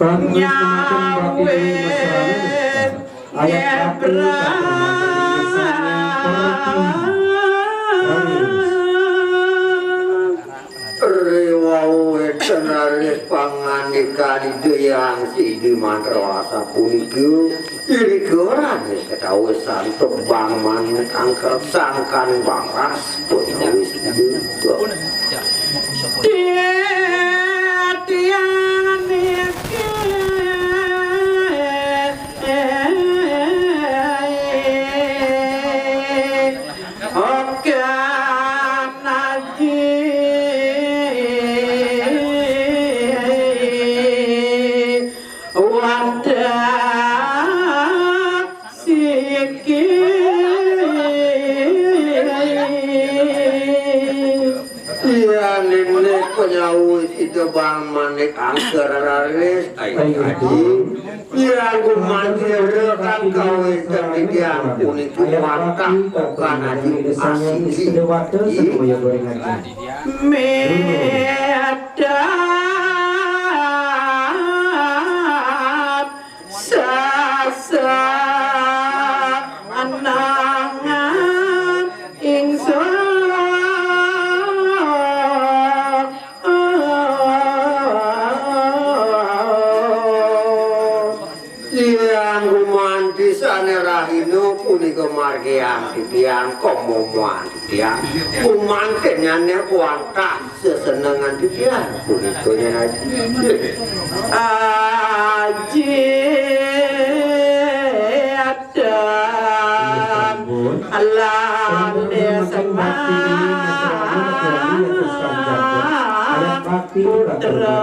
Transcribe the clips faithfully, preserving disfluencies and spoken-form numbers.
Nyawit nyebrang. Riwau wénten raris pangandikan Ida Hyang Sidi Mantra sapunika, irika raris katawisan tebang manik angker sangkan bangras pun wis dibuka. Titiang niki. Okan aji wadah siki. Iya, nini penyawis itu bang manik angker raris. Ayo, aji. Iya, gumanti rekan kawéntenan titiang puniki watak Okan Aji asiki. Medap sasanangan ingsun. Tiang gumanti sané rahina punika margiang titiang komomuan titiang. Gumantinnyané wantah sesenengan titiang punika nyen aji. Aji adan alam desa putra.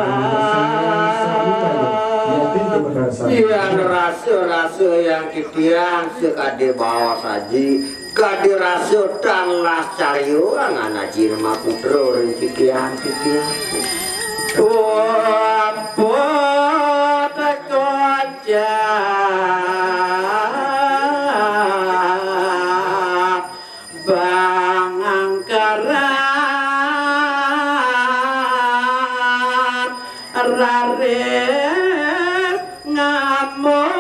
Yang rasa-rasa yang titiang sekade bawa saji, kade rasa tan las caryo angan aji maputra ring titiang, titiang. Puput kocap bang angkeran raris ngamuk.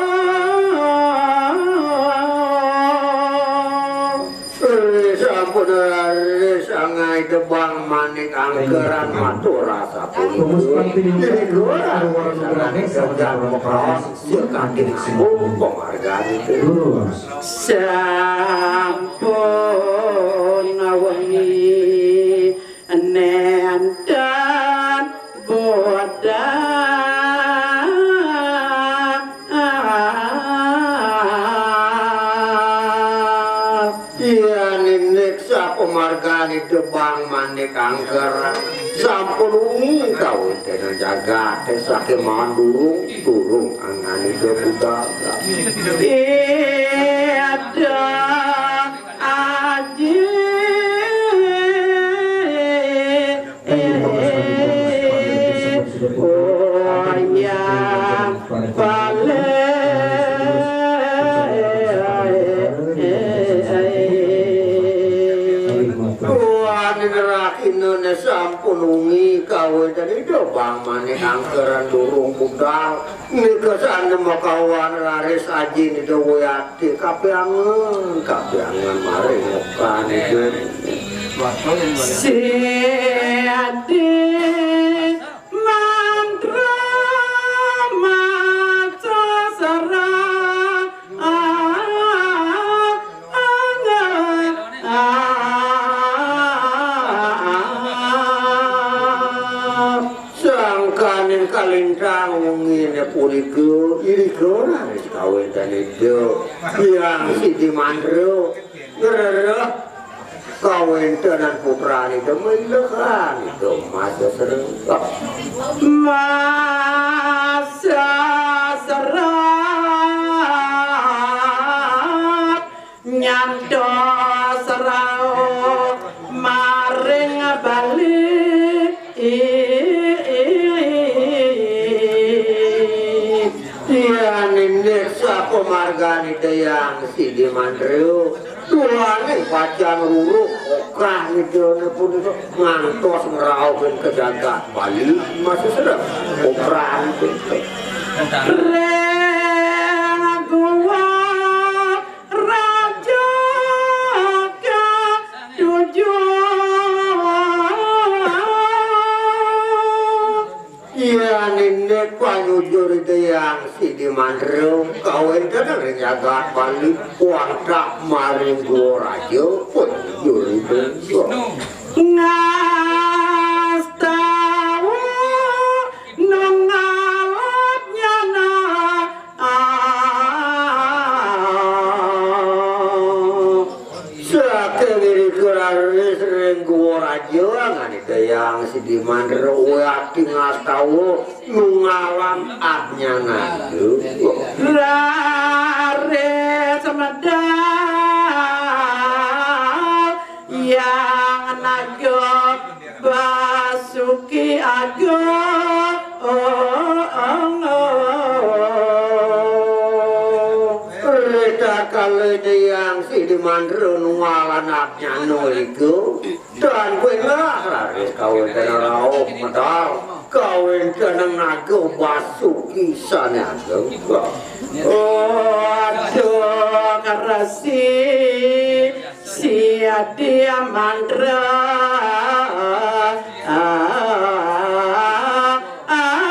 Eh, sampun raris angay tebang manik angkeran matur rasa punika. Iriku ora sané kerjaan pekaos. Sekaking sembung penghargaan itu. Sampun wengi nénten budal. Iya, ninik sapamargane tebang manik angker. Sampun wengi kawéntenan jagate sakémaon durung, durung anganida budal. Ida Aji. Wayang palih. Wah, ngrakinane sampun wengi kawéntenan Ida Bang Manik angkeran durung budal. Nika sane makawan raris aji nida wayati kapiangen, kapiangen maring mukan ibu. Si adi mantra maca sera. Sangkaning kalintang wengine punika, irika raris kawéntenan Ida Hyang Sidi Mantra ngrereh kawéntenan putrane Ida Mailehan Ida Masa Srengkep. Masa Srengkep. Nyantos rauh maring Bali. Yan indik sapa margane Ida Hyang Sidi Mantra. Duaning pacan ruruk okrah nidane punika ngantos ngrauhin ka jagat Bali. Masa Srengkep okrah punika. Reng gua raja katujuh. Iya, nini panujur Ida Hyang Sidi Mandra, kawéntenan ring jagat Bali, wantah maring gua raja, panujur Ida. Ngastawa nungalat nyana. Ah. Saking irika raris ring gua raja, nganita Hyang Sidi Mandra, wati ngastawa nungalan adnyana. Raris medal Hyang Naga Basuki Agung. Ritatkala Hyang Sidi Mandra nungalan adnyana iku, tan kuwi lah raris kawéntenan rauh medal kawéntenan Naga Basuki sané agung. Aduh, karesi Sidi Mandra. Ah, ah, ah.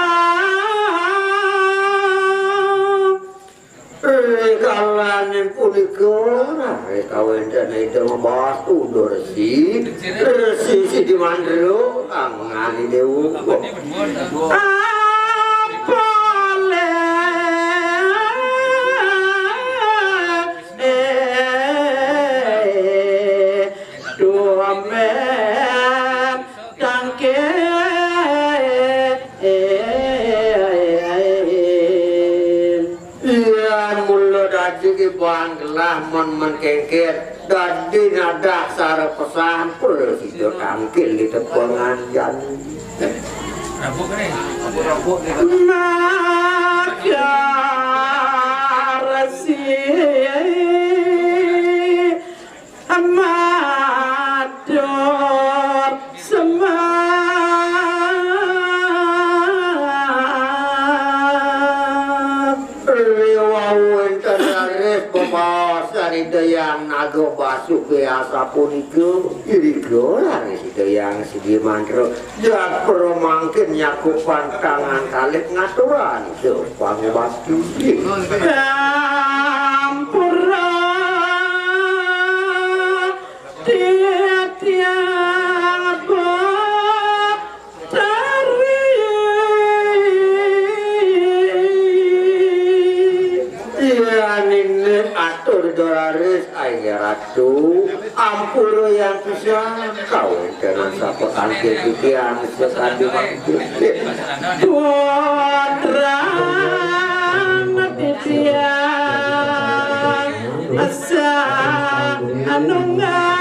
Rikalaning punika, raris kawéntenan Ida mabaos tuduh resi, Resi Sidi Mandra, angani déwa. Apa lé Dumen tangkil. Yan mula dadi ki bang gelah men-men kéngkén, dadi nadah sara pesan prasida tangkil di tepengan jani. Maka resi matur sembah. Riwau wénten raris bebaosan Ida Hyang Naga Basuki asapunika, irika raris Ida Hyang Sidi Mantra, japra mangkin nyakupan tangan kalih ngaturang pangubakti. Ampura titiang batari. Iya nini atur doraris, Ayah Ratu, ampura yang pisan kawéntenan sapa kanthi titiang sakadi mangkin. Putrang titiang asa anunggah.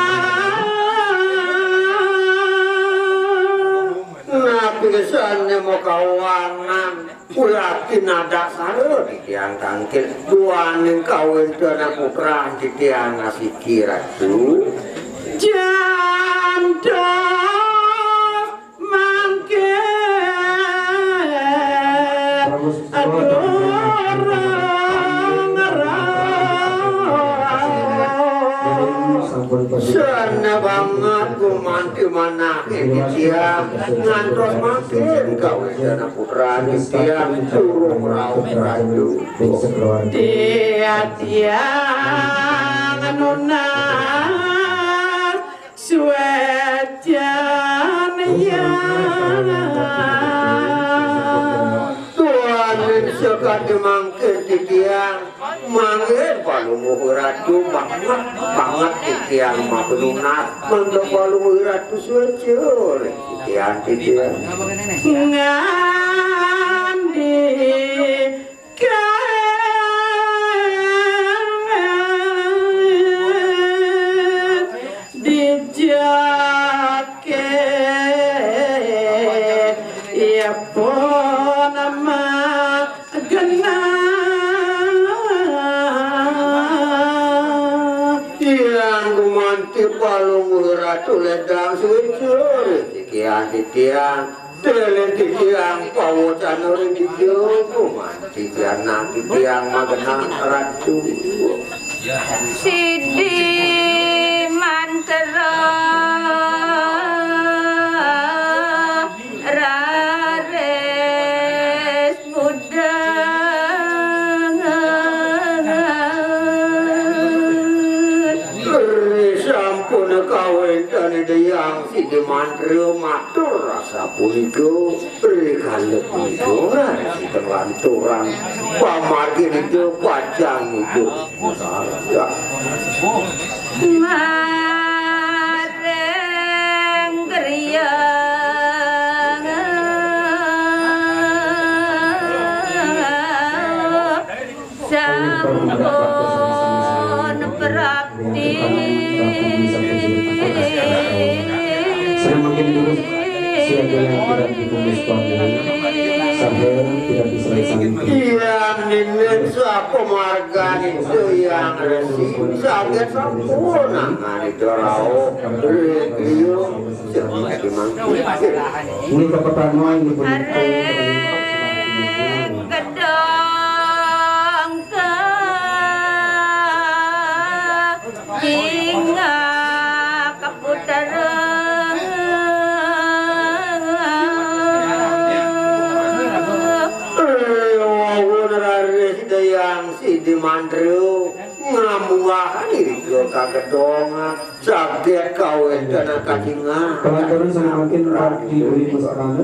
Napi sané makawanan Kulati nadak sara titiang tangkil duaning kawéntenan putra titiang asiki Ratu. Jantos mangkin aduh. Sana banget gumanti manah titiang ngantos mangkin kawéntenan putra titiang durung rauh rayu. Titiang nunas suécan ya. Tuaning sakadi mangkin titiang mangkin Palungguh Ratu banget, banget titiang mapinunas mantuk Palungguh Ratu suécan. Yan titiang. Ngandika dijake ipun ama genah. Titiang gumanti Palungguh Ratu ledang suécan. Titiang, titiang. Dene titiang pawacana ring Ida, gumanti anak titiang magenah Ratu. Sidi mantra raris mudeng. Ri sampun kawéntenan Ida Hyang Sidi Mantra matur asapunika, rikala punika raris lanturang pamargin Ida pacang nuju. Maring griya sampun prapti. Saya makin dulu siaga yang tidak ditulis Tuhan ini. Saya tidak bisa disangka. Iya, nini sapa margane Hyang Resi, saget sampun nangani rauh. Iya, sing dadi mangkin. Ini kepertama ini punya Areng gedong ka Jingga kaputar. Wawon raris Ida Hyang Sidi Mantra ngambuahan irika ka gedong, saget kawéntenan kajingan. Pelantaran saya makin rapi duri mesrana.